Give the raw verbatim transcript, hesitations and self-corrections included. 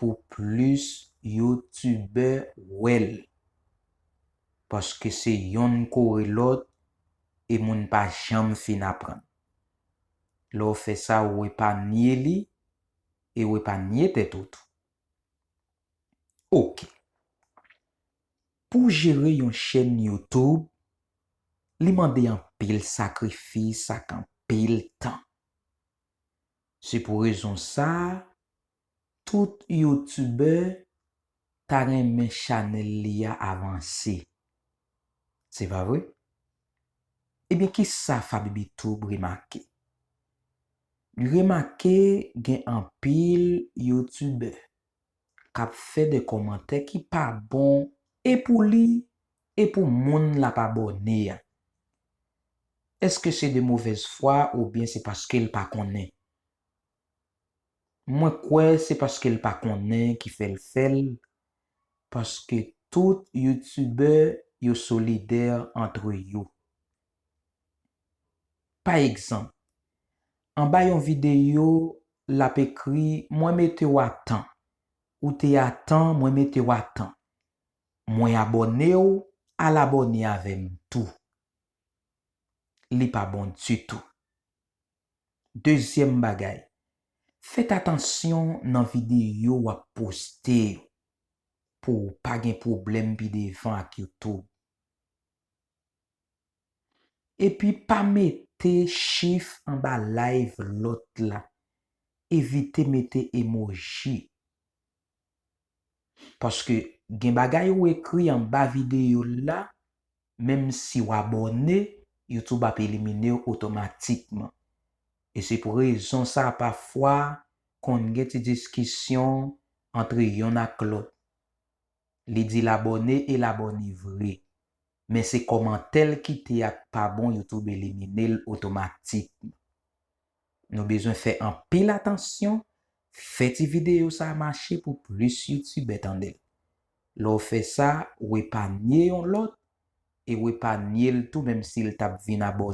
pou plis youtubè wè l. Paske se yonn kore lòt e moun pa janm fin aprann. Lè w fè sa, ou epanye li e ou epanye tèt ou tou. Oke. Pou jere yon chèn YouTube, li mande anpil sakrifis ak anpil tan. Se pou rezon sa a, tout youtubè ta renmen chanèl li a avanse. Se pa vre? Ebyen, kisa Fabibi Tube remake? Li remake gen anpil youtubè k ap fè de kòmantè ki pa bon e pou li e pou moun l ap abòne a. Èske se de movèz fwa oubyen se paske l pa konnen? Mwen kwè se paske l pa konnen ki fè l fè l, paske tout youtubè yo solidè antre yo. Pa egzanp, anba yon videyo, l ap ekri, "Mwen mete w atan." Ou te atan, mwen mete w atan. Mwen abòne w, al abòne avè m tou. Li pa bon ditou. Dezyèm bagay, fèt atansyon nan videyo w ap poste yo pou w pa gen pwoblèm pi devan ak YouTube. Epi pa mete chif anba live lòt la. Evite mete emoji. Paske gen bagay ou ekri anba videyo la, menm si w abòne, YouTube ap elimine w otomatikman. E se pou rezon sa a pafwa konn gen ti diskisyon antre yonn ak lòt. Li di l abòne e l abòne vre. Men se kòmantè l kite a k pa bon, YouTube elimine l otomatikman. Nou bezwen fè anpil atansyon, fè ti videyo sa a mache pou plis youtubè tande l. Lè w fè sa, ou epanye yon lòt e ou epanye l tou, menm si l t ap vin abòne.